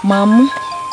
Ma mụ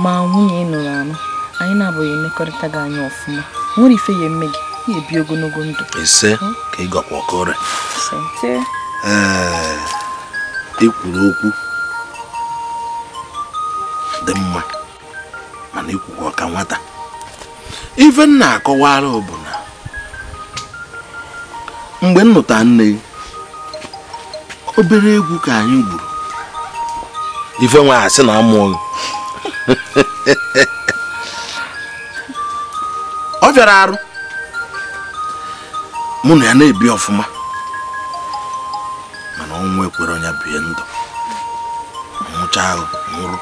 ma nwunye ị nụrụ anụ anyị na-abụghị emekọrịta gị anya ọfụma. Nwere ife ya eme gị ya ebi ogologo ndụ. Ise ka ị gọkwa ọkọrị. Ee, ị kwuru okwu dị mma mana ikwukwa ọka nwata. Ife m na-akọwara bụ na mgbe m nụta nne obere egwu ka anyị gburu. Ife nwa asị na amụọ ọ bịara arụ mụ na ya na-ebi ọfụma mana ọnwụ ekwere onye bie ndụ nwụcha ahụ nwụrụ.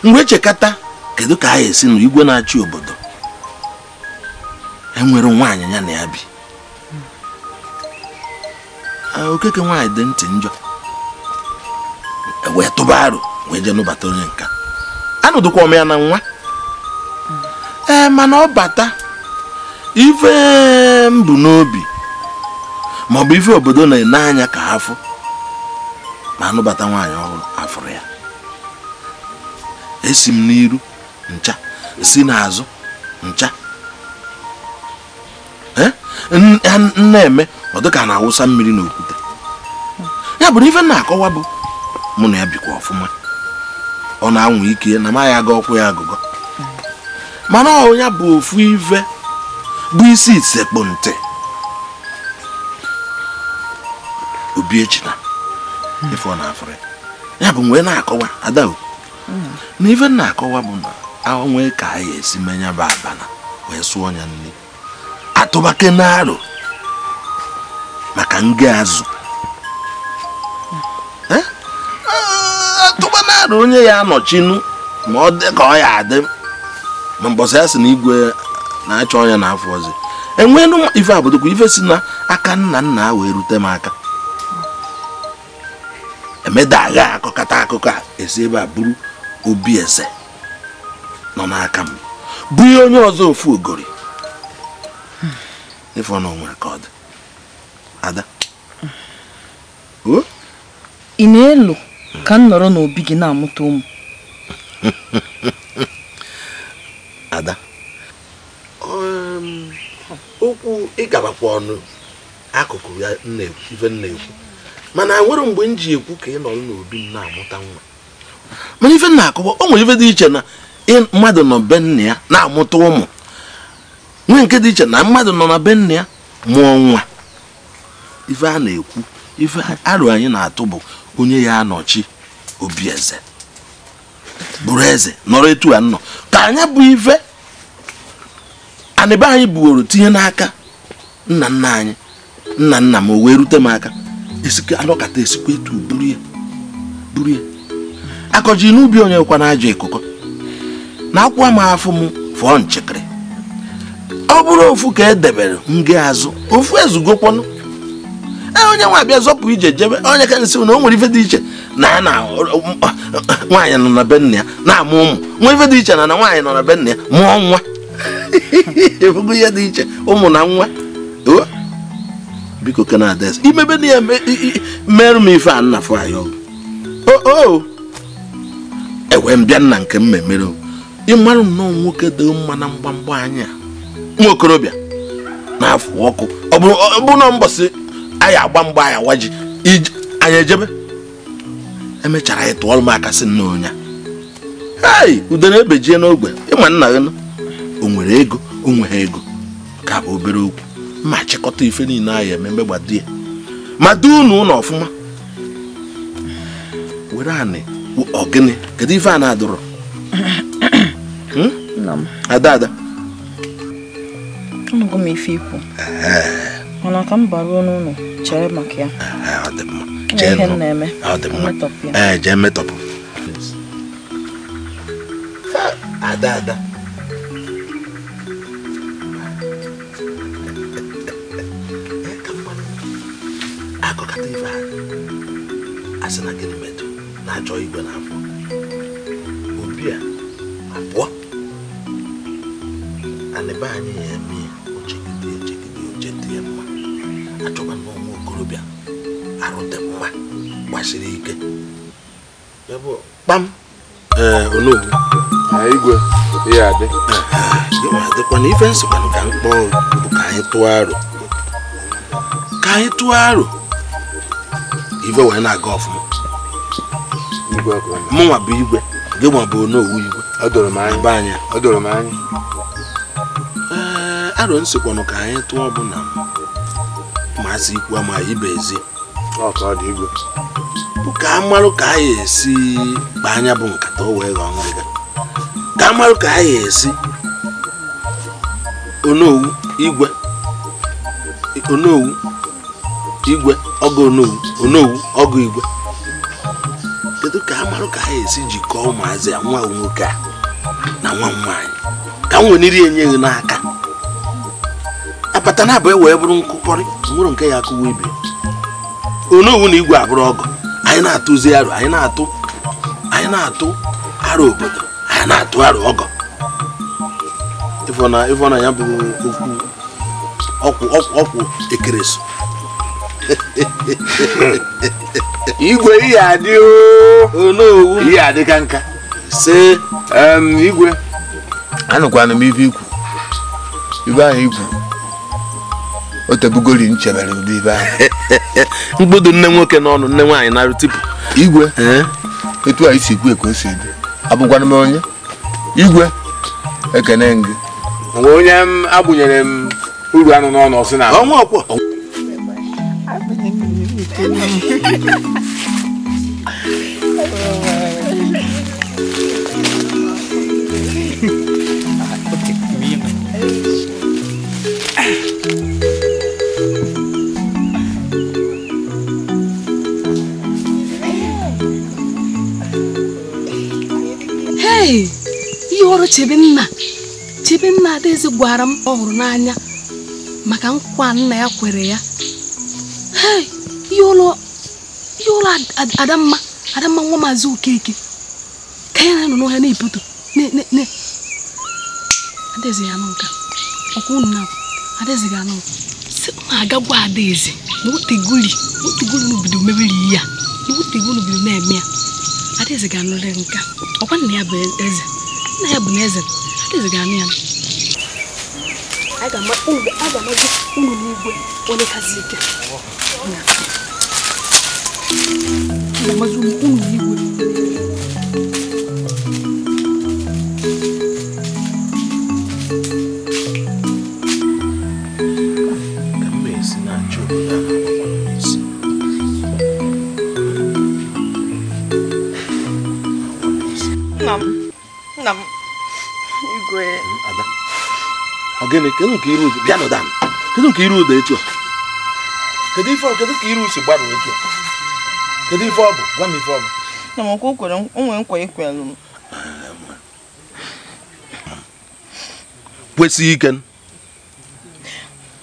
Mgbe echekata kedu ka anyị esi na igwe na-achị obodo enwere nwaanyị ya na ya bi. Okeke nwaanyị dị ntị njọ wee tụba arụ wee jee nụbata onye nka anụdụkwa m ya na nwa. Ee, mana ọ bata ife mbụ n'obi maọbụ ife obodo na-ene anya ka afụ ma anụbata nwaanyị ọhụrụ afụrụ ya. Esi m n'iru ncha si n'azụ ncha na-eme ọ dịka na-awụsa mmiri n'okwute. Ya bụ na ife na-akọwa bụ mụ na ya bikwa ọfụma ọ na-anwụ ike na ma ya aga ọkwụ ya agụgọ mana ọ ya bụ ofu ife bụ isi isekpụ ntị obi echina ife ọ na-afụrụ ya bụ mgbe na-akọwa ada na ife na-akọwa bụ na onwe ka anyị esi menya bụ abana wee sụọ ya nri atụbake n'arụ maka nge azụ atụba n'arụ onye ya anọchinu ma ọ dị ka ọ ya adị ma mbọsị ya si na igwe na-achọ ọnya n'afọ ọzọ enwenu ife abụdokwa ife si na aka nna nna wee rute m aka emeda agha akọkata akụkọ a esi ebe a buru obi eze nọ n'aka m bụ ihe onye ọzọ ofu ogori ife ọ na onwere ka ọ dị. Ada, ị na-elu ka m nọrọ n'obi gị na-amụta ụmụ? Ada, okwu ịgabakwa ọnụ akụkụ ya ife na-ekwu mana nwere mgbe m ji ekwu ka ị nọrọ n'obi m na-amụta nwa mana ife na-akọwa o nwere ife dị iche na mmadụ nọ be nna ya na-amụta ụmụ nwee nke dị iche na mmadụ nọ na be nna ya mụọ nwa. Ife a na-ekwu ife arụ anyị na-atụ bụ onye ya anọchi obi eze bụrụ eze nọrọ etu a nọ ka anya bụ ife anịbe anyị buoro tinye n'aka nna nna anyị nna nna m o wee rute m aka anọkata esikwa etu buru ya akọji n'ubi onye kwa na ajọ ikuku na akwa m afụ m fọọ nchekịrị ọ bụrụ ofu ka edebere nge azụ ofu ezugokwanụ onye nwa abịa zọpụ ije jebe onye ka nsị na o nwere ife dị iche na na nwaanyị nọ na be nna ya na-amụ ụmụ nwee ife dị iche na na nwaanyị nọ na be nna ya mụọ nwa ebugo ihe dị iche ụmụ na nwa biko kenades imebe na ya merụ m ife a nna fụ ayọ o ewe m bịa nna nke m memere ịmarụ nnọọ nwoke dị mma na mgbamgba anya nwa okorobịa na-afụ ọkụ ọ bụrụ na mbọsị anyị agba mgba anyị awaji anyị ejebe emechara anyị tụọrọ m aka sị nna onye hei ude na-ebejie n'ogbe ịma nna gị o nwere ego o nweghị ego ka bụ obere okwu ma chịkọta ife niile anyị ememe gbado ya ma du unu ụlọ ọfụma were anị ọgịnị kedu ife a na-adụrọ ada ada anụgo m ife ikwu mana ka m baruo n'ụlọ chere maka ya ọ dị mma ee jee metọpụ ada ada akọkata ife a asị na gịnị metụ na-achọ igwe n'afọ obi a abụọ anịba anyị ya eme ochegide echegide ochete ya mma achọkwa na ụmụ okorobịa arụ dị mma gbasiri ike ya bụ kpam. Onowu igwe ihe adị dịkwana ife nsịkwanụ ka mkpọ bụ ka anyị tụọ aro ka anyị tụọ aro ife wee na-aga ọfụma. Mụnwa bụ igwe, gị nwa bụ onowu igwe. Ọ doro m anya. Ọ doro m anya. Ee, aro nsịkwanụ ka anyị tụọ bụ na maazị ikwu ama ibe ezi. Ọ ka ọ dị igwe. Bụ ka amarụ ka anyị esi kpa anya bụ nkata o wee ghọọ ngịga. Ka amarụ ka anyị esi onowu igwe onowu igwe ọgụ onowu onowu ọgụ igwe. Kedu ka amarụ ka anyị esi jikọọ ụmụazị a nwa nwoke a na nwa nwaanyị ka m weniri enyeghị n'aka apata na abụ wee bụrụ nkụkọrị nwere nke ya akụwa ibe onowu na igwe abụrụ ọgụ. Anyị na-atụzi aro, anyị na-atụ aro obodo, anyị na-atụ aro ọgọ. Ịfọ na ya bụ okwu ọkwụ ekeresu. Igwe ihe adị o onowu ihe adị ka nka se igwe anụkwana m ife ikwu ibe ahụ ikwu o tebugori nchebere ụdị ibe ahụ mkpụdụ nne nwoke n'ọnụ nne nwaanyị narụ tipu igwe etu anyị si ekwu ekwesị dị abụkwana m onye igwe ekene gị onwe onye m agbụnyere m uru anụ n'ọnụ ọsị na ọnwa ọkwọ. Hey, ihe ọrụ Chebenna Adaeze gwara m ọ hụrụ n'anya maka nkwa nna ya kwere ya. Hey, ihe ụlọ Adamma nwa Maazị Okeke ka ya na-anọ n'ọhịa na-ebuto ne Adaeze ya nọ nka ọkwa unu na Adaeze ga-anọ sị m agagwa Adaeze na otegoli n'obido mebiri ya na otegoli n'obido na-eme ya. Adaeze ga-anụrị nka ọkwa nna ya bụ eze, nna ya bụ na eze. Adaeze ga-anụ ya. A ga-amazi unu n'igwe onye kasị ike. A ga-amazi unu n'igwe. Ka m esi na-achọ obodo a na-agbakwa m isi. Nna m igwe. Ada. Ọ gịnị kedu ka iru bịa nọda m. Kedu ka iru ụda etu a? Kedu ife kedu ka iru si gbarụ etu a? Kedu ife ọ bụ? Gwa m ife ọ bụ. Na m okwu kwere onwe nkwa ikwelu m. Kwesị ike.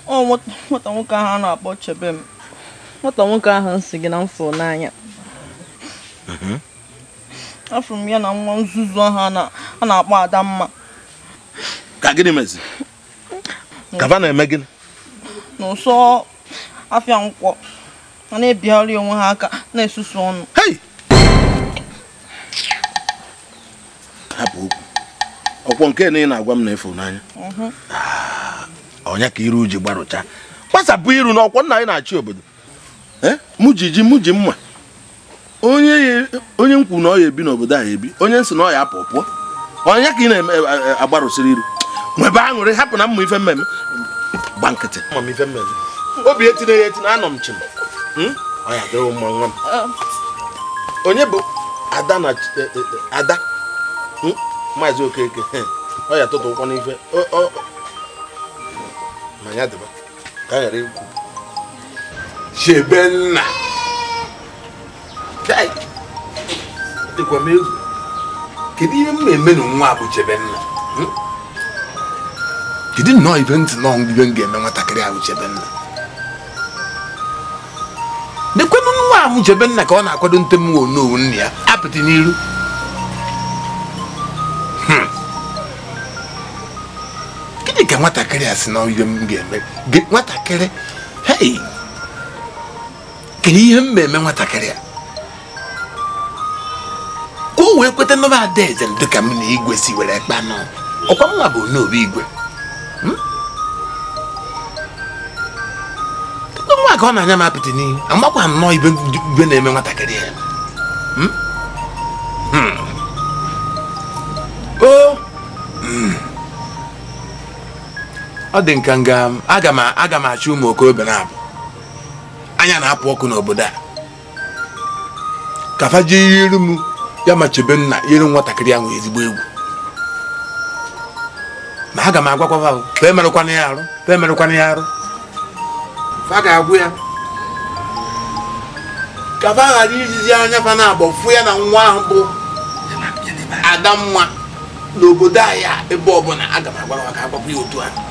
Ọ nwata nwoke ahụ a na-akpọ Chebe m. Nwata nwoke ahụ nsị gị na m fụrụ n'anya. Afụrụ m ya na nwa nzuzu ahụ a na-akpọ Adamma. Ka gịnị mezi? Ka va na-eme gịnị? N'ụsọ afịa nkwọ a na-ebigharị onwe ha aka na-esusu ọnụ. Hei! Hapụ okwu. Ọkwọ nke na ị na-agwa m na ịfụ n'anya. Ọnya ka iru ji gbarụcha. Gbasapụ iru n'ọkwọ nna anyị na-achị obodo. Mụ ji ji mụ ji mma. Onye nkwu na ọ ya ebi n'obodo a ebi, onye nsị na ọ ya apụ pụọ. Onye ka ị na-agbarụsịrị iru. Nwebe aṅụrị hapụ na mmụ ife mmemme. Gba nkịtị. Mma ife mmemme. Obi etinye ya etinye anọ m chim. Ọ ya dịrị mma nwa m. Onye bụ Ada na Ada? Maazị Okeke. Ọ ya tụtụ ụkwụ n'ife. Ma ya dịba. Ka ghara ikwu. Chebenna. Dịkwa m egwu. Kedu ihe m na-eme na nwa bụ Chebenna? Kedu nnọọ ife ntị nọọ ibe m ga-eme nwatakịrị ahụ Chebenna? Nekwenụ nwa ahụ Chebenna ka ọ na-akwado ntem onowu nna ya apịtị n'iru. Gịnị ka nwatakịrị a sị na ihe m ga-eme? Nwatakịrị, hei! Kedu ihe m na-eme nwatakịrị a? Ka o wee kweta n'ọba Adaeze dịka m na igwe si were kpanụ ọkwa mma bụ n'obi igwe nwa ka ọ na-anya m apịtị n'ihu amakwa nnọọ ibe na-eme nwatakịrị ya o ọ dị nka nga aga m achụ ụmụ okorobịa na-abụ anya na-apụ ọkụ n'obodo a ka fa jee iru m ya ma chebe nna iru nwatakịrị ahụ ezigbo egwu ma aga m agwakwa fa emerụkwana ya arụ fa emerụkwana ya arụ fa ga-agwụ ya ka fa ghara ijizi anya fa na-agbọ fụ ya na nwa ahụ bụ Adamma n'obodo anyị ebe ọbụla aga m agwara ka agwakwa ya otu ahụ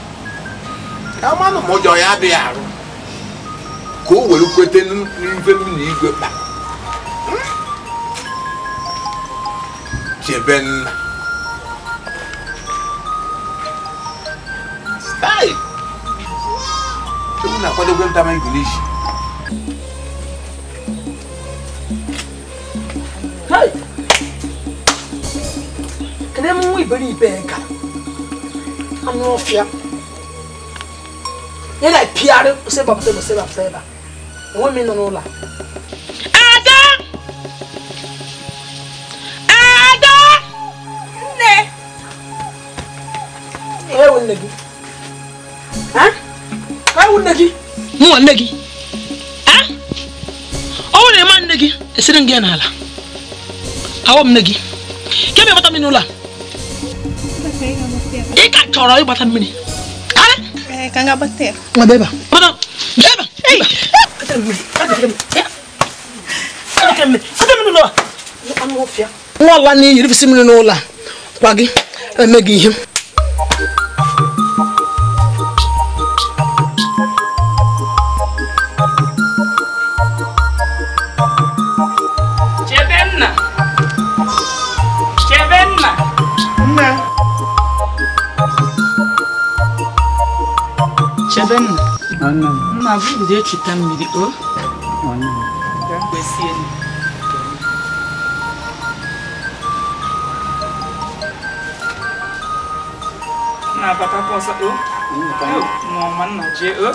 ka amanụ ma ụjọ ya adịghị arụ ka o were kwete n'ife m na igwe kpa chebe nna style ewu na-akwadokwe ntama igwe n'isi. Kedu nwa iberibe ga anụ ọfịa ị na-epigharị osebapụta osebapụta ebe a enwe m ịnọ n'ụlọ. Ada! Ada! Nne! Ewu nne gị. Ha? Ewu nne gị. Mụnwa nne gị. Ha? Ọ bụrụ na ịma nne gị esiri m gị n'ala. Awọ m nne gị. Kebe ịgbata mmiri n'ụlọ a? Ị ka chọrọ ịgbata mmiri? Ka m ga-agbata ya. Nwa bịa ebe a. Gbata bịa ebe a. Gbata mmiri. Gbata mmiri. Gbata mmiri n'ụlọ a. Anụ ọfịa. Nwa ọla n'iyi rifisi mmiri n'ụlọ a. Kwa gị eme gị ihe. Chebenna. Chebenna. Nne. Chebenna. Nna bụ jee chita mmiri o. Kwesie. Nna abatakwa ọsọ o. Nwa nna jee o.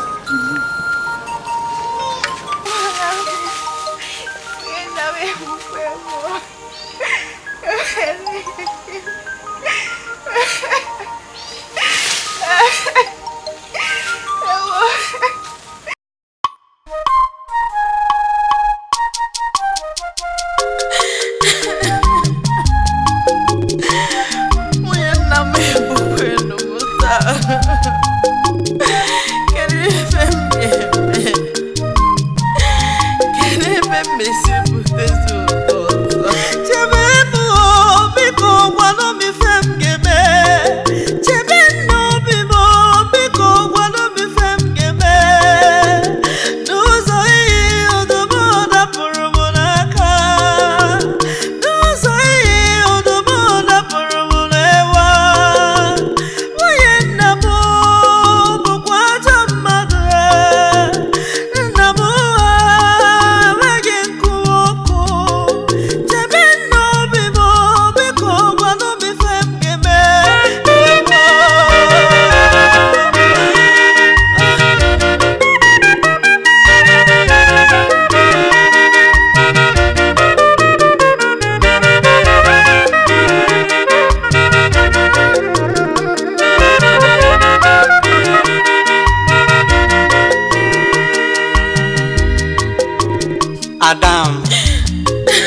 Adam,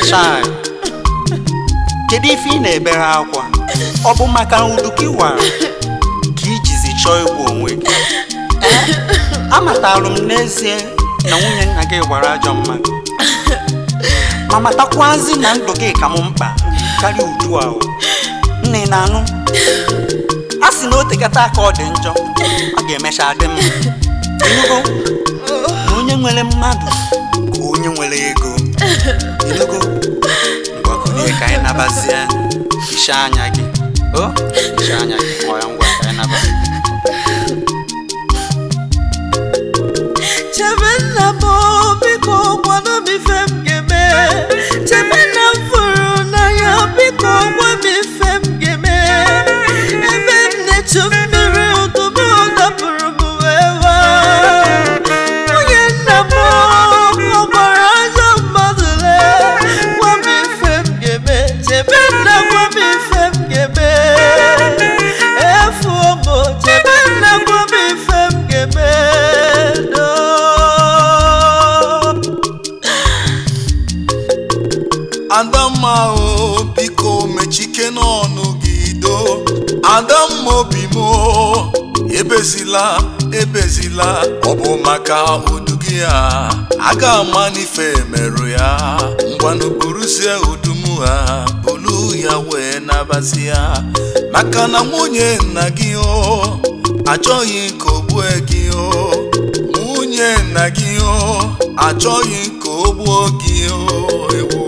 child, kedu ife ị na-ebere akwa? Ọ bụ maka udu ka ị wara ka ijizi chọọ igbu onwe gị? Amatalụ m n'ezie na nwunye nna gị gwara ajọ mmadụ, ma matakwazi na ndụ gị ka m mkpa karịa udu ahụ. Nne na-anụ a sị na o tekata aka ọ dị njọ, ọ ga-emecha dị mma. Ịnụgo na onye nwere mmadụ ka onye nwere ego. Ịnụgo ngwakọnye ka anyị nabazie. Hichaa anya gị o, hichaa anya gị. Ọ ya ngwa ka anyị naba. Chebenna m biko gwanụ m ife m ga-eme. Chebenna m fụrụ n'anya biko. na-eme Adamma o biko mechike n'ọnụ gị do Adamma obi m ebezila ebezila ọ bụ maka udu gị a aga ama n'ife merụ ya ngwanụ buruzie udu m ha bulu ya wee nabazi ya maka na nwunye nna gị o achọghị ka o gbue gị o nwunye nna gị o achọghị ka o gbuo gị o ewo.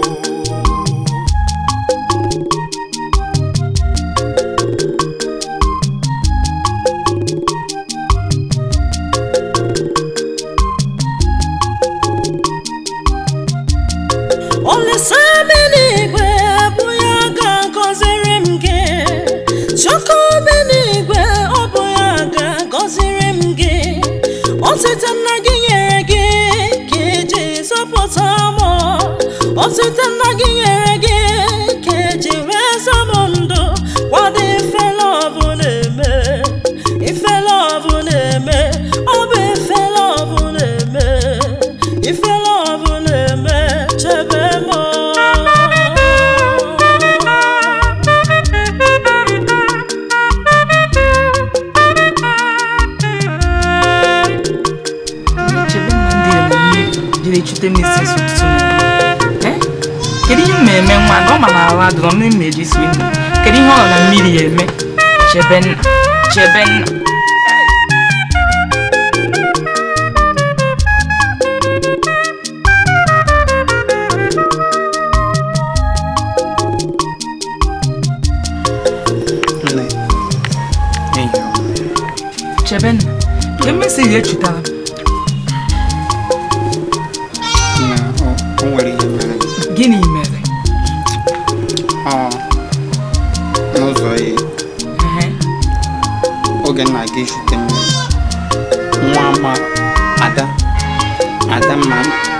Otite nna gị nyere gị ka eji wee zọmụ ndụ kwado ife lọvụ na-eme ife lọvụ na-eme ọ bụ ife lọvụ na-eme ife lọvụ na-eme chebe m. Chebe nna ndị elu jiri chute m isi ụtụtụ. Kedu ihe mmemme nwa ga ọ ma na ala dụrọ m n'ime eji isi nri kedu ihe ọ nọ na mmiri ya eme Chebenna Chebenna. Chebenna ke mmesi ihe echetara m nwere ihe mere. Gịnị mere? N'ụzọ ya oge nna gị chute mmiri nwa ma ada ada ma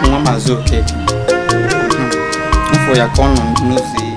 nwa maazị Okeke mfụ ya ka ọ nọ n'ụzọ ya.